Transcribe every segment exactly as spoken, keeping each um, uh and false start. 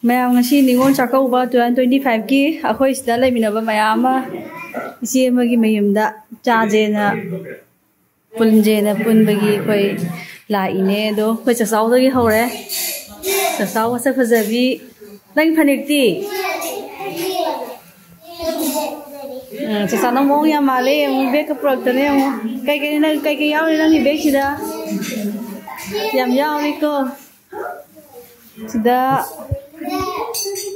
ꯃꯌꯥꯝ, ꯉꯁꯤ Ningol Chakkouba two thousand twenty five ꯀꯤ ꯑꯩꯈꯣꯏ ꯁꯤꯗ ꯂꯩꯃꯤꯟꯅꯕ ꯃꯌꯥꯝ ꯑꯃ ꯏꯆꯦ ꯑꯃꯒꯤ ꯃꯌꯨꯝꯗ ꯆꯥꯁꯦꯅ, ꯄꯨꯟꯁꯦꯅ ꯄꯨꯟꯕꯒꯤ ꯑꯩꯈꯣꯏ ꯂꯥꯛꯏꯅꯦ꯫ ꯑꯗꯣ ꯑꯩꯈꯣꯏ ꯆꯥꯛꯆꯥꯎꯗꯒꯤ ꯍꯧꯔꯦ꯫ ꯆꯥꯛꯆꯥꯎ ꯃꯁꯛ ꯐꯖꯕꯤ꯫ ꯅꯪ ꯐꯅꯦꯛꯇꯤ? ꯎꯝ, ꯆꯥꯛꯆꯥꯎ, ꯅꯪ ꯃꯑꯣꯡ ꯌꯥꯝ ꯃꯥꯜꯂꯦ꯫ ꯌꯦꯡꯉꯨ, ꯕꯦꯒꯀ ꯄꯨꯔꯛꯇꯅ ꯌꯦꯡꯉꯨ꯫ ꯀꯩꯀꯩ ꯅꯪ, ꯀꯩꯀꯩ ꯌꯥꯎꯔꯤ ꯅꯪꯒꯤ ꯕꯦꯒꯁꯤꯗ? ꯌꯥꯝ ꯌꯥꯎꯔꯤꯀꯣ꯫ ꯁꯤꯗ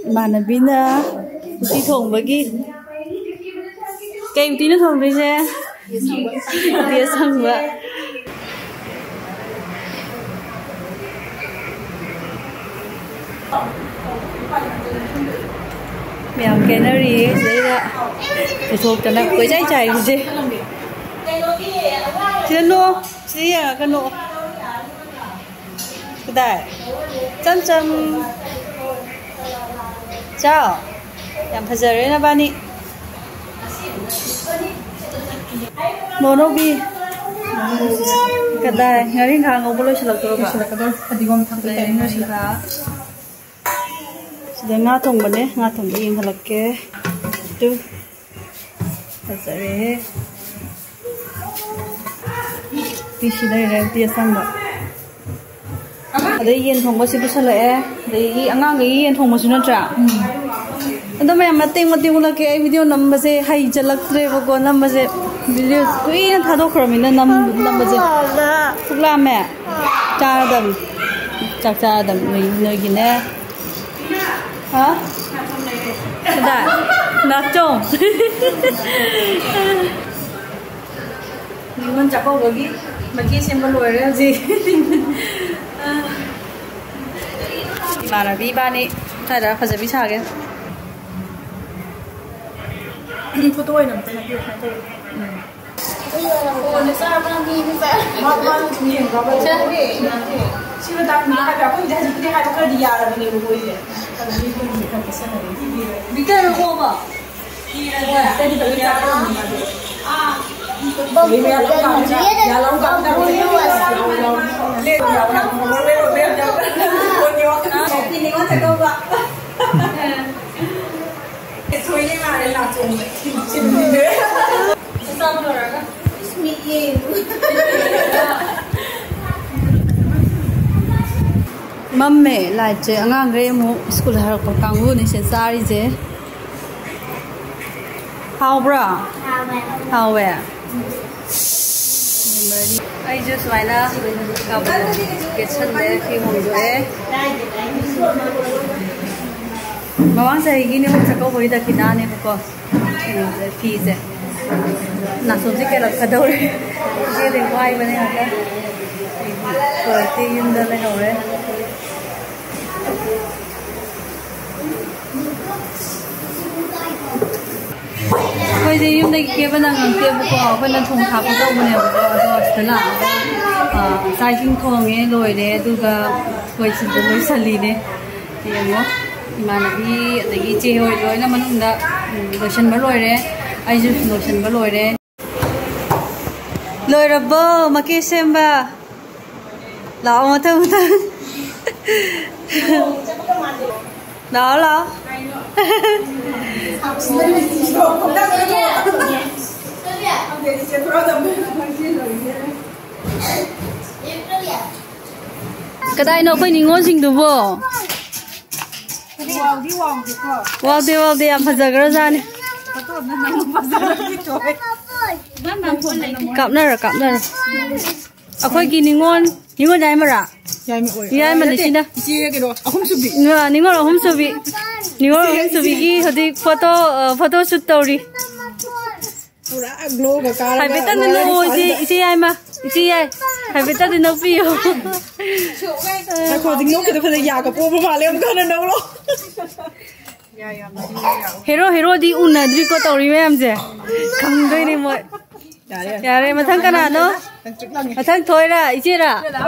ꯏꯃꯥꯟꯅꯕꯤꯅ ꯎꯇꯤ ꯊꯣꯡꯕꯒꯤ, ꯀꯩ ꯎꯇꯤꯅꯣ ꯊꯣꯡꯗꯣꯏꯁꯦ? ꯎꯇꯤ ꯑꯁꯪꯕ꯫ ꯃꯌꯥꯝ ꯀꯦꯅꯔꯤꯌꯦ ꯁꯤꯗꯩꯗ, ꯄꯨꯊꯣꯛꯇꯅ ꯀꯣꯏꯆꯥꯏ ꯆꯥꯏꯔꯤꯁꯦ꯫ ꯁꯤꯗ ꯅꯣꯛꯑꯣ, ꯁꯤꯗ ꯌꯦꯡꯉꯒ ꯅꯣꯛꯑꯣ꯫ ꯀꯗꯥꯏ? ꯆꯝ ꯆꯝ꯫ ꯆꯥꯎ꯫ ꯌꯥꯝ ꯐꯖꯔꯦ ꯅꯕꯥꯅꯤ꯫ ꯃꯣꯅꯣꯕꯤ꯫ ꯀꯗꯥꯏ? ꯉꯥꯔꯤꯡꯈꯥ ꯉꯧꯕ ꯂꯣꯏꯁꯤꯜꯂꯛꯇꯣꯔꯕ? ꯂꯣꯏꯁꯤꯜꯂꯛꯀꯗꯧꯔꯦ꯫ ꯐꯗꯤꯒꯣꯝ ꯊꯥꯛꯄ ꯇꯥꯏꯃꯤꯡ ꯂꯣꯏꯁꯤꯜꯂꯛꯑꯦ꯫ ꯁꯤꯗ ꯉꯥ ꯊꯣꯡꯕꯅꯦ꯫ ꯉꯥ ꯊꯣꯡꯕ ꯌꯦꯡꯍꯜꯂꯛꯀꯦ꯫ ꯇꯨ꯫ ꯐꯖꯔꯦꯍꯦ꯫ ꯎꯇꯤꯁꯤ ꯂꯩꯔꯦ, ꯎꯇꯤ ꯑꯁꯪꯕ꯫ ꯑꯗꯩ ꯌꯦꯟ ꯊꯣꯡꯕꯁꯤ ꯄꯨꯁꯜꯂꯛꯑꯦ꯫ ꯑꯗꯒꯤ ꯑꯉꯥꯡꯈꯩꯒꯤ ꯌꯦꯟ ꯊꯣꯡꯕꯁꯨ ꯅꯠꯇ꯭ꯔꯥ? ꯑꯗꯣ ꯃꯌꯥꯝ, ꯃꯇꯦꯛ ꯃꯇꯦꯛ ꯎꯠꯂꯛꯀꯦ꯫ ꯑꯩ ꯚꯤꯗꯤꯑꯣ ꯅꯝꯕꯁꯦ ꯍꯩꯖꯜꯂꯛꯇ꯭ꯔꯦꯕꯀꯣ꯫ ꯅꯝꯕꯁꯦ, ꯚꯤꯗꯤꯑꯣ ꯀꯨꯏꯅ ꯊꯥꯗꯣꯛꯈ꯭ꯔꯃꯤꯅ ꯅꯝ-, ꯅꯝꯕꯁꯦ꯫ ꯄꯨꯛ ꯂꯥꯝꯃꯦ꯫ ꯆꯥꯔꯗꯝ꯫ ꯆꯥꯛ ꯆꯥꯔꯗꯝ꯫ ꯅꯣꯏ-, ꯅꯣꯏꯒꯤꯅꯦ꯫ ꯍꯥ? ꯀꯗꯥꯏ? ꯅꯥꯆꯣꯝ꯫ ꯅꯤꯉꯣꯜ ꯆꯥꯛꯀꯧꯕꯒꯤ ꯃꯆꯦ ꯁꯦꯝꯕ ꯂꯣꯏꯔꯦ ꯍꯧꯖꯤꯛ꯫ ꯏꯃꯥꯟꯅꯕꯤ ꯏꯕꯥꯅꯤ ꯁ꯭ꯋꯥꯏꯗ ꯐꯖꯕꯤ ꯁꯥꯒꯦ꯫ ꯐꯣꯇꯣ ꯑꯣꯏꯅ ꯑꯝꯇ ꯅꯝꯕꯤꯌꯨ, ꯁꯨꯃꯥꯏꯅ ꯇꯧꯔꯒ꯫ ꯎꯝ꯫ ꯐꯣꯟꯗ ꯆꯥꯕ꯭ꯔꯥ, ꯃꯤꯗ ꯆꯥꯕ꯭ꯔꯥ? ꯃꯥ, ꯃꯥꯅ ꯁꯨꯝ ꯌꯦꯡꯕ꯭ꯔꯕ? ꯆꯥꯗꯦ, ꯌꯥꯗꯦ꯫ ꯁꯤ ꯃꯇꯥꯡꯗ ꯍꯥꯏꯕ, ꯑꯩꯈꯣꯏꯗꯤ ꯍꯧꯖꯤꯛꯄꯨꯗꯤ ꯍꯥꯏꯕ ꯈꯔꯗꯤ ꯌꯥꯔꯕꯅꯦꯕ ꯃꯣꯏꯁꯦ꯫ ꯑꯗꯣ ꯃꯤ ꯈꯔꯗꯤ ꯈꯔ ꯀꯦꯁꯟꯅꯔꯦ꯫ ꯕꯤꯛꯇꯔ ꯀꯣꯕ꯫ ꯏꯔꯒ ꯀꯔꯤ ꯇꯧꯔꯤ? ꯑꯥ꯫ ꯌꯥ ꯂꯧ ꯀꯥꯞꯄ ꯇꯧꯔꯤ꯫ ꯌꯥ ꯂꯧ ꯀꯥꯞꯄ ꯇꯧꯔꯤ꯫ ꯂꯦꯞꯄ ꯌꯥꯎꯕ ꯌꯥꯝ ꯐꯕ꯫ ꯂꯦꯞꯄ ꯌꯥꯎꯕ ꯌꯥꯝ ꯐꯕ꯫ ꯐꯣꯟꯒꯤ ꯋꯥꯈꯜ꯫ ꯍꯦꯄꯤ ꯅꯤꯉꯣꯜ ꯆꯥꯛꯀꯧꯕ꯫ ꯃꯝꯃꯦ꯫ ꯂꯥꯏꯠꯁꯦ ꯑꯉꯥꯡꯈꯩ ꯑꯃꯨꯛ ꯁ꯭ꯀꯨꯜ ꯍꯜꯂꯛꯄ ꯀꯥꯡꯕꯨꯅꯤꯁꯦ ꯆꯥꯔꯤꯁꯦ꯫ ꯍꯥꯎꯕ꯭ꯔꯥ? ꯍꯥꯎꯋꯦ꯫ ꯑꯩꯁꯨ ꯁꯨꯃꯥꯏꯅ ꯀꯦꯠꯁꯜꯂꯦ, ꯐꯤ ꯍꯣꯡꯗꯣꯛꯑꯦ꯫ ꯃꯃꯥꯡ ꯆꯍꯤꯒꯤ ꯅꯤꯉꯣꯜ ꯆꯥꯛꯀꯧꯕꯒꯤ ꯗꯈꯤꯅꯥꯅꯦꯕꯀꯣ꯫ ꯀꯩꯅꯣꯁꯦ, ꯐꯤꯁꯦ꯫ ꯅꯥꯁꯣꯝꯁꯦ ꯀꯦꯜꯂꯛꯀꯗꯧꯔꯦ꯫ ꯏꯆꯦꯗꯤ ꯋꯥꯏꯕꯅꯦ ꯉꯥꯛꯇ꯫ ꯄꯨꯔꯛꯇꯦ, ꯌꯨꯝꯗ ꯂꯩꯍꯧꯔꯦ꯫ ꯑꯩꯈꯣꯏꯁꯦ ꯌꯨꯝꯗꯒꯤ ꯀꯦꯕ ꯅꯪꯉꯛꯇꯦꯕꯀꯣ, ꯑꯩꯈꯣꯏꯅ ꯊꯣꯡ ꯊꯥꯛꯄ ꯇꯧꯕꯅꯦꯕꯀꯣ꯫ ꯑꯗꯣ ꯁꯤꯗ ꯂꯥꯛꯑꯒ, ꯑ, ꯆꯥꯛ ꯏꯁꯤꯡ ꯊꯣꯡꯉꯦ, ꯂꯣꯏꯔꯦ, ꯑꯗꯨꯒ ꯑꯩꯈꯣꯏ ꯁꯤꯗ ꯂꯣꯏꯁꯜꯂꯤꯅꯦ꯫ ꯌꯦꯡꯉꯣ, ꯏꯃꯥꯟꯅꯕꯤ ꯑꯗꯒꯤ ꯏꯆꯦ ꯍꯣꯏ ꯂꯣꯏꯅ ꯃꯅꯨꯡꯗ, ꯎꯝ, ꯂꯣꯏꯁꯟꯕ ꯂꯣꯏꯔꯦ, ꯑꯩꯁꯨ ꯂꯣꯏꯁꯟꯕ ꯂꯣꯏꯔꯦ꯫ ꯂꯣꯏꯔꯕꯣ ꯃꯀꯦ ꯁꯦꯝꯕ? ꯂꯥꯛꯑꯣ, ꯃꯊꯪ ꯃꯊꯪ꯫ ꯂꯥꯛꯑꯣ, ꯂꯥꯛꯑꯣ꯫ ꯀꯗꯥꯏꯅꯣ ꯑꯩꯈꯣꯏ ꯅꯤꯉꯣꯜꯁꯤꯡꯗꯨꯕꯣ? ꯋꯥꯎꯗꯦ, ꯋꯥꯎꯗꯦ, ꯌꯥꯝ ꯐꯖꯈ꯭ꯔꯖꯥꯠꯅꯤ꯫ ꯀꯥꯞꯅꯔꯣ, ꯀꯥꯞꯅꯔꯣ꯫ ꯑꯩꯈꯣꯏꯒꯤ ꯅꯤꯉꯣꯜ, ꯅꯤꯉꯣꯜ ꯌꯥꯏꯃꯔꯥ? ꯌꯥꯏꯃ ꯑꯣꯏ꯫ ꯌꯥꯏꯃꯅꯦ ꯅꯠꯇꯦ, ꯁꯤꯅ꯫ ꯏꯆꯦ ꯀꯩꯅꯣ, ꯑꯍꯨꯝꯁꯨꯕꯤ꯫ ꯅꯤꯉꯣꯜ, ꯅꯤꯉꯣꯜ ꯑꯍꯨꯝꯁꯨꯕꯤ꯫ ꯅꯤꯉꯣꯜ ꯑꯍꯨꯝꯁꯨꯕꯤꯒꯤ ꯍꯧꯖꯤꯛ ꯐꯣꯇꯣ, ꯑ, ꯐꯣꯇꯣ ꯁꯨꯠ ꯇꯧꯔꯤ꯫ ꯄꯨꯔꯥ ꯒ꯭ꯂꯣꯒ ꯀꯥꯔꯒ ꯍꯥꯏꯐꯦꯠꯇꯪꯗꯤ ꯅꯣꯛꯑꯣ, ꯏꯆꯦ, ꯏꯆꯦ ꯌꯥꯏꯃ, ꯏꯆꯦ ꯌꯥꯏ, ꯍꯥꯏꯐꯦꯠꯇꯪꯗꯤ ꯅꯣꯛꯄꯤꯌꯣ꯫ ꯉꯥꯏꯈꯣ, ꯍꯧꯖꯤꯛ ꯅꯣꯛꯈꯤꯗꯣ ꯐꯖꯩ, ꯌꯥꯒ ꯄꯣꯝꯕ ꯃꯥꯜꯂꯦ, ꯑꯃꯨꯛꯀ ꯍꯟꯅ ꯅꯣꯛꯂꯣ꯫ ꯍꯦꯔꯣ, ꯍꯦꯔꯣꯗꯤ ꯎꯅꯗ꯭ꯔꯤꯀꯣ, ꯇꯧꯔꯤ ꯃꯌꯥꯝꯁꯦ꯫ ꯈꯪꯗꯣꯏꯅꯦ ꯃꯣꯏ꯫ ꯌꯥꯔꯦ, ꯌꯥꯔꯦ꯫ ꯌꯥꯔꯦ, ꯃꯊꯪ ꯀꯅꯥꯅꯣ? ꯅꯪ ꯇ꯭ꯔꯤꯛ ꯂꯪꯉꯦ꯫ ꯃꯊꯪ ꯊꯣꯏꯔꯥ, ꯏꯆꯦꯔꯥ?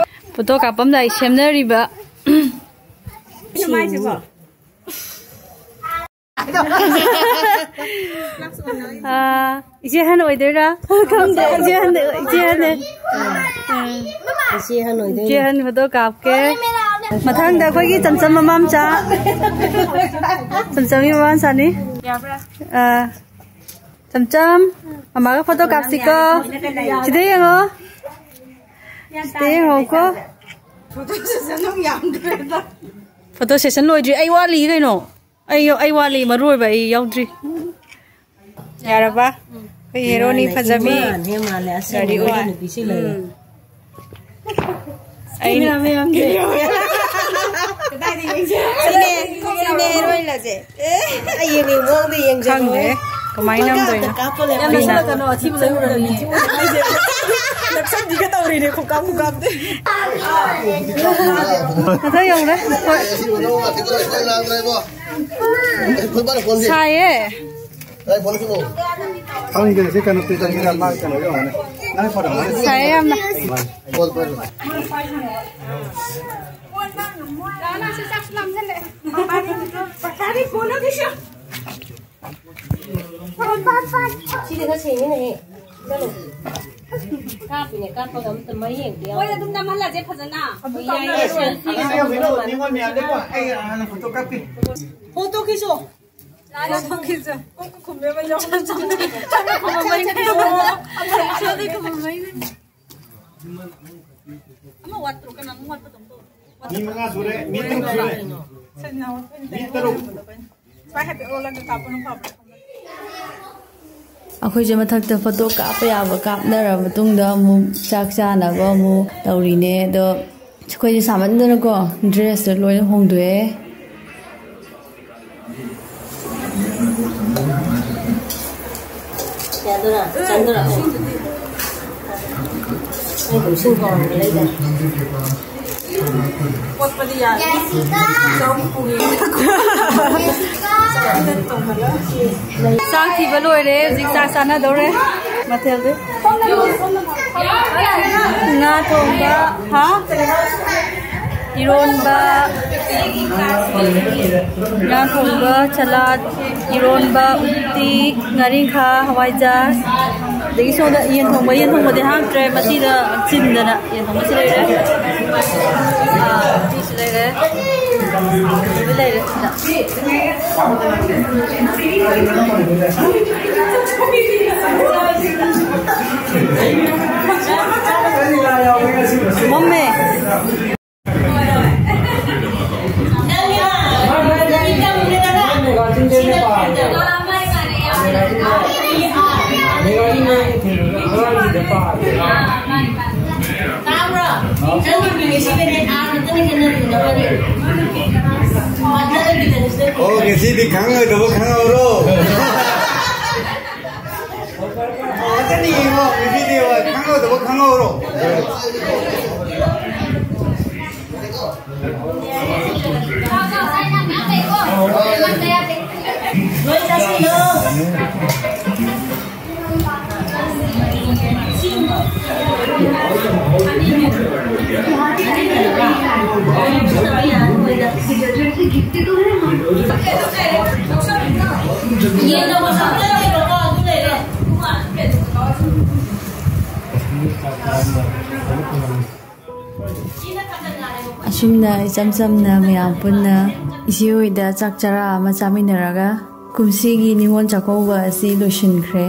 ꯐꯣꯇꯣ ꯀꯥꯞꯄꯝꯗꯥꯏ ꯁꯦꯝꯅꯔꯤꯕ꯫ ꯀꯩꯅꯣ ꯃꯥꯏꯁꯤꯕꯣ? ꯑꯥ, ꯏꯆꯦ ꯑꯍꯟ ꯑꯣꯏꯗꯣꯏꯔꯥ? ꯈꯪꯗꯦ, ꯏꯆꯦ ꯑꯍꯟ, ꯏꯆꯦ ꯑꯍꯟ꯫ ꯏꯆꯦ ꯑꯍꯟ ꯑꯣꯏꯗꯣꯏꯅꯦ꯫ ꯏꯆꯦ ꯑꯍꯟ ꯐꯣꯇꯣ ꯀꯥꯞꯀꯦ꯫ ꯃꯊꯪꯗ ꯑꯩꯈꯣꯏꯒꯤ ꯆꯝꯆꯝ ꯃꯃꯥ ꯃꯆꯥ꯫ ꯆꯝꯆꯝꯒꯤ ꯃꯃꯥ ꯃꯆꯥꯅꯤ꯫ ꯌꯥꯕ꯭ꯔꯥ? ꯑꯥ, ꯆꯝꯆꯝ, ꯃꯃꯥꯒ ꯐꯣꯇꯣ ꯀꯥꯞꯁꯤꯀꯣ꯫ ꯁꯤꯗ ꯌꯦꯡꯉꯣ꯫ ꯁꯤꯗ ꯌꯦꯡꯉꯣꯀꯣ꯫ ꯐꯣꯇꯣ ꯁꯦꯁꯟ ꯂꯣꯏꯗ꯭ꯔꯤ꯫ ꯑꯩ ꯋꯥꯠꯂꯤ ꯀꯩꯅꯣ꯫ ꯑꯩ, ꯑꯩ ꯋꯥꯠꯂꯤ, ꯃꯔꯨ ꯑꯣꯏꯕ ꯑꯩ ꯌꯥꯎꯗ꯭ꯔꯤ꯫ ꯌꯥꯔꯕ? ꯑꯩꯈꯣꯏ ꯍꯦꯔꯣꯅꯤ ꯐꯖꯕꯤ꯫ ꯏꯃꯥꯅ ꯍꯦꯛ ꯃꯥꯜꯂꯦ, ꯑꯁꯦꯡꯕ ꯒꯥꯔꯤ ꯑꯣꯏ- ꯅꯨꯄꯤꯁꯤ ꯂꯩꯔꯦ꯫ ꯎꯝ꯫ ꯑꯩꯅ ꯀꯦꯃꯦꯔꯥ ꯃꯌꯥꯝꯁꯦ꯫ ꯀꯗꯥꯏꯗ ꯌꯦꯡꯁꯦ? ꯁꯤꯅꯦ, ꯁꯤꯅꯦ ꯍꯦꯔꯣꯏꯟ ꯑꯁꯦ꯫ ꯑꯦ, ꯑꯩ ꯌꯦꯡꯅꯤꯡꯕ ꯃꯑꯣꯡꯗ ꯌꯦꯡꯖꯔꯣꯏ꯫ ꯈꯪꯗꯦ, ꯀꯃꯥꯏꯅ ꯄꯪꯀꯥꯞꯇ ꯅꯝꯗꯣꯏꯅꯣ? ꯀꯥꯞꯄ ꯂꯩ꯫ ꯌꯥꯝ ꯅꯛꯁꯜꯂꯛꯀꯅꯣ, ꯑꯊꯤꯕ ꯂꯣꯏ ꯎꯔꯅꯤ꯫ ꯅꯛꯁꯟꯕꯤꯒꯦ ꯇꯧꯔꯤꯅꯦ, ꯈꯨꯀꯥꯞ ꯈꯨꯀꯥꯞꯇ꯫ ꯃꯊꯛ ꯌꯧꯔꯦ꯫ ꯍꯣꯏ꯫ ꯁꯥꯏꯌꯦ꯫ ꯈꯪꯗꯦ, ꯁꯤ ꯀꯩꯅꯣ ꯄꯤꯖꯒꯦꯔꯥ, ꯃꯥ ꯀꯩꯅꯣ ꯌꯧꯔꯝꯒꯅꯤ꯫ ꯅꯪ ꯐꯣꯟ ꯅꯝꯕꯔ ꯁꯥꯏꯌꯦ ꯌꯥꯝꯅ꯫ ꯀꯣꯜ ꯄꯥꯏꯔꯣ꯫ ꯁꯤꯗꯤ ꯈꯔ ꯁꯦꯡꯉꯤꯅꯦꯍꯦ꯫ ꯀꯥꯞꯄꯤꯅꯦ, ꯀꯥꯞꯄꯒ ꯑꯝꯇ ꯃꯌꯦꯛ ꯑꯝꯇ ꯌꯥꯎꯗꯦ꯫ ꯃꯣꯏꯗ ꯑꯗꯨꯝ ꯅꯝꯍꯜꯂꯁꯦ ꯐꯖꯅ꯫ ꯌꯥꯏꯌꯦ, ꯁꯦꯜꯐꯤ ꯑꯁ, ꯌꯥꯝ ꯐꯩꯅꯦ, ꯅꯤꯉꯣꯜ ꯃꯌꯥꯝꯗꯀꯣ꯫ ꯑꯩ ꯍꯥꯟꯅ ꯐꯣꯇꯣ ꯀꯥꯞꯀꯦ꯫ ꯐꯣꯇꯣ ꯈꯤꯁꯣ꯫ ꯐꯣꯇꯣ ꯈꯤꯁꯣ꯫ ꯈꯨꯝꯃꯦꯕ ꯌꯥꯎ-, ꯆꯝꯅ ꯈꯨꯝꯃꯝꯕꯩꯅꯦ꯫ ꯆꯝꯅ ꯈꯨꯝꯃꯝꯕꯩꯅꯦ꯫ ꯑꯃ ꯋꯥꯠꯇ꯭ꯔꯣ? ꯀꯅꯥꯅꯣ ꯋꯥꯠꯄꯗꯧꯅ ꯇꯧꯔꯦ? ꯃꯤ ꯃꯉꯥ ꯁꯨꯔꯦ, ꯃꯤ ꯇꯔꯨꯛ ꯁꯨꯔꯦ꯫ ꯃꯤ ꯇꯔꯨꯛ꯫ ꯁ꯭ꯋꯥꯏ ꯍꯥꯏꯐꯦꯠ ꯑꯣꯜꯂꯒ ꯀꯥꯞꯄꯅ ꯐꯕ꯭ꯔꯥ? ꯑꯩꯈꯣꯏꯁꯦ ꯃꯊꯛꯇ ꯐꯣꯇꯣ ꯀꯥꯞꯄ ꯌꯥꯕ ꯀꯥꯞꯅꯔ ꯃꯇꯨꯡꯗ ꯑꯃꯨꯛ ꯆꯥꯛ ꯆꯥꯅꯕ ꯑꯃꯨꯛ ꯇꯧꯔꯤꯅꯦ꯫ ꯑꯗꯣ ꯑꯩꯈꯣꯏꯁꯦ ꯁꯥꯃꯟꯗꯅꯀꯣ ꯗ꯭ꯔꯦꯁꯇ ꯂꯣꯏꯅ ꯍꯣꯡꯗꯣꯛꯑꯦ꯫ ꯌꯥꯗꯣꯏꯔꯥ? ꯆꯪꯗꯣꯏꯔꯥ? ꯑꯩ ꯀꯨꯝꯁꯤꯟ ꯀꯧꯔꯝꯕ ꯂꯩꯗꯥꯏ? ꯀꯣꯠꯄꯗꯤ ꯌꯥꯔꯦ꯫ ꯆꯥꯎ ꯄꯨꯔꯤ꯫ ꯆꯥꯛ ꯊꯤꯕ ꯂꯣꯏꯔꯦ, ꯍꯧꯖꯤꯛ ꯆꯥꯛ ꯆꯥꯅꯗꯧꯔꯦ꯫ ꯃꯊꯦꯜꯗꯤ ꯉꯥ ꯊꯣꯡꯕ, ꯍꯥ? ꯏꯔꯣꯟꯕ, ꯉꯥ ꯊꯣꯡꯕ, ꯁꯂꯥꯗ, ꯏꯔꯣꯟꯕ, ꯎꯇꯤ, ꯉꯥꯔꯤꯡꯈꯥ, ꯍꯋꯥꯏꯖꯥꯔ, ꯑꯗꯒꯤ ꯁꯣꯝꯗ ꯌꯦꯟ ꯊꯣꯡꯕ, ꯌꯦꯟ ꯊꯣꯡꯕꯗꯤ ꯍꯥꯞꯇ꯭ꯔꯦ, ꯃꯆꯤꯗ ꯆꯤꯟꯗꯅ ꯌꯦꯟ ꯊꯣꯡꯕꯁꯤ ꯂꯩꯔꯦ꯫ ꯑꯥ, ꯎꯇꯤꯁꯤ ꯂꯩꯔꯦ꯫ ꯂꯩꯔꯦ ꯁꯤꯗ꯫ ꯃꯝꯃꯦ꯫ ꯇꯥꯕ꯭ꯔꯣ? ꯅꯪꯒꯤ ꯃꯤꯡ ꯑꯁꯤꯒꯅꯦ ꯑꯥꯔ ꯈꯛꯇꯅ ꯈꯦꯠꯅꯔꯤꯗꯨꯅ ꯃꯥꯗꯤ ꯃꯥꯗꯤ ꯑꯩꯒꯤꯗꯅꯤ ꯁꯤꯗ꯫ ꯑꯣ, ꯉꯁꯤꯗꯤ ꯈꯪꯉꯣꯏꯗꯕ ꯈꯪꯍꯧꯔꯣ꯫ ꯐꯖꯅ ꯌꯦꯡꯉꯣ, ꯉꯁꯤꯗꯤ ꯈꯪꯍꯧꯗꯕ ꯈꯪꯍꯧꯔꯣ꯫ ꯂꯣꯏ ꯆꯥꯁꯤꯜꯂꯣ꯫ ꯑꯁꯨꯝꯅ ꯏꯆꯝ ꯆꯝꯅ ꯃꯌꯥꯝ ꯄꯨꯟꯅ ꯏꯆꯦ ꯍꯣꯏꯗ ꯆꯥꯛ ꯆꯔꯥ ꯑꯃ ꯆꯥꯃꯤꯟꯅꯔꯒ ꯀꯨꯝꯁꯤꯒꯤ ꯅꯤꯉꯣꯜ ꯆꯥꯛꯀꯧꯕ ꯑꯁꯤ ꯂꯣꯏꯁꯤꯟꯈ꯭ꯔꯦ꯫